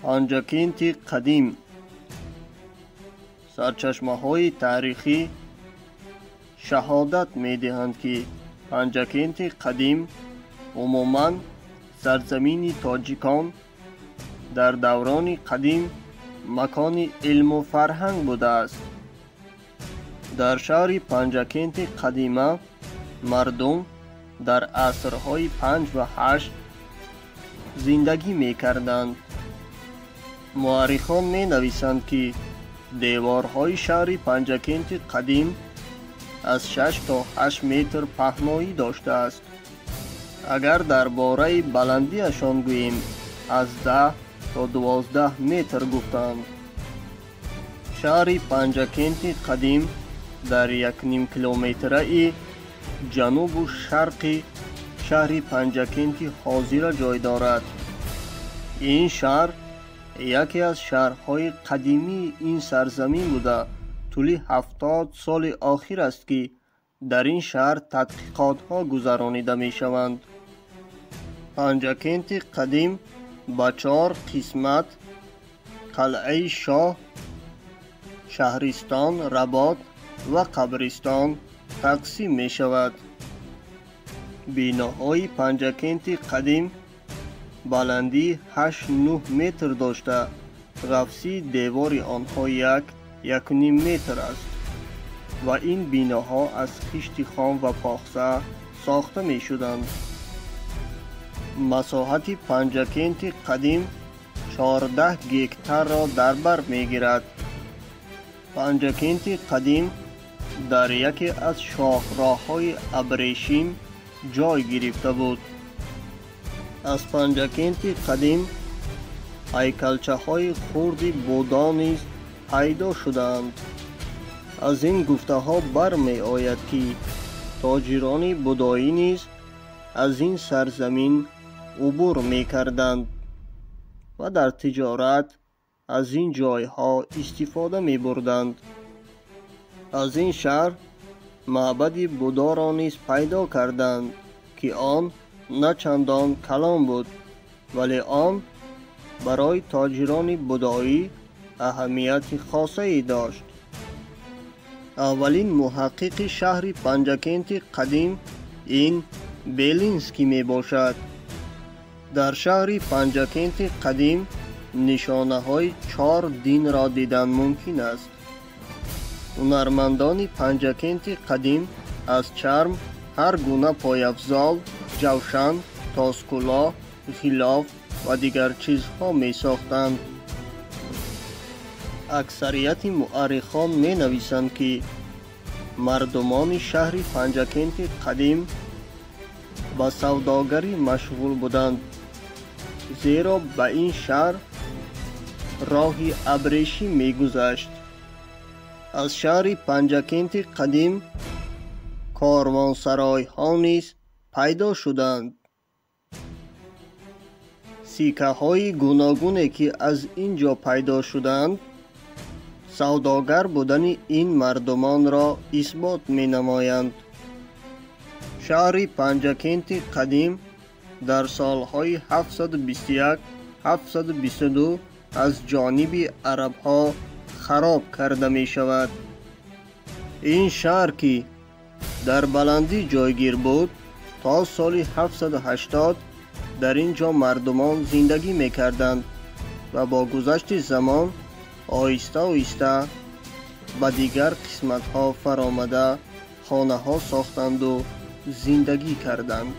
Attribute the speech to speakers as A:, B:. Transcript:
A: Панҷакенти қадим. Сарчашмаҳои таърихӣ шаҳодат медиҳанд, ки Панҷакенти қадим, умуман сарзамини тоҷикон, дар даврони қадим макони илму фарҳанг будааст. Дар шаҳри Панҷакенти қадима мардум дар асрҳои 5 ва 8 зиндагӣ мекарданд. Муаррихон менависанд, ки деворҳои шаҳри Панҷакенти қадим аз 6 то 8 метр паҳноӣ доштааст. Агар дар бораи баландиашон гӯем, аз 10 то 12 метр гуфтанд. Шаҳри Панҷакенти қадим дар 1,5 километраи ҷанубу шарқи шаҳри Панҷакенти ҳозира ҷой дорад. Ин шаҳр яке аз шаҳрҳои қадимии ин сарзамин буда, тӯли 70 соли охир аст, ки дар ин шаҳр тадқиқотҳо гузаронида мешаванд. Панҷакенти қадим ба 4 қисмат: қалъаи шоҳ, шаҳристон, работ ва қабристон тақсим мешавад. Биноҳои Панҷакенти қадим баландии 8-9 метр дошта, ғафсии девори онҳо 1-1,5 метр аст ва ин биноҳо аз хишти хом ва похса сохта мешуданд. Масоҳати Панҷакенти қадим 14 гектарро дар бар мегирад. Панҷакенти қадим дар яке аз шоҳроҳҳои абрешим ҷой гирифта буд. Аз Панҷакенти қадим ҳайкалчаҳои хурди Будо низ пайдо шудаанд. Аз ин гуфтаҳо бармеояд, ки тоҷирони будоӣ низ аз ин сарзамин убур мекарданд ва дар тиҷорат аз ин ҷойҳо истифода мебурданд. Аз ин шаҳр маъбади Будоро низ пайдо карданд, ки он на чандон калон буд, вале он барои тоҷирони будоӣ аҳамияти хосае дошт. Аввалин муҳаққиқи шаҳри Панҷакенти қадим ин Белинский мебошад. Дар шаҳри Панҷакенти қадим нишонаҳои 4 динро дидан мумкин аст. Ҳунармандони Панҷакенти қадим аз чарм ҳар гуна пойафзол, ҷавшан, тоскулоҳ, ғилоф ва дигар чизҳо месохтанд. Аксарияти муаррихон менависанд, ки мардумони шаҳри Панҷакенти қадим ба савдогарӣ машғул буданд, зеро ба ин шаҳр роҳи абрешим мегузашт. Аз шаҳри Панҷакенти қадим корвонсаройҳо низ пайдо шуданд. Сиккаҳои гуногуне, ки аз ин ҷо пайдо шуданд, савдогар будани ин мардумонро исбот менамоянд. Шаҳри Панҷакенти қадим дар солҳои 721-722 аз ҷониби арабҳо хароб карда мешавад. Ин шаҳр, ки дар баландӣ ҷойгир буд, то соли 780 дар ин ҷо мардумон зиндагӣ мекарданд ва бо гузашти замон оҳиста-оҳиста ба дигар қисматҳо фаромада, хонаҳо сохтанду зиндагӣ карданд.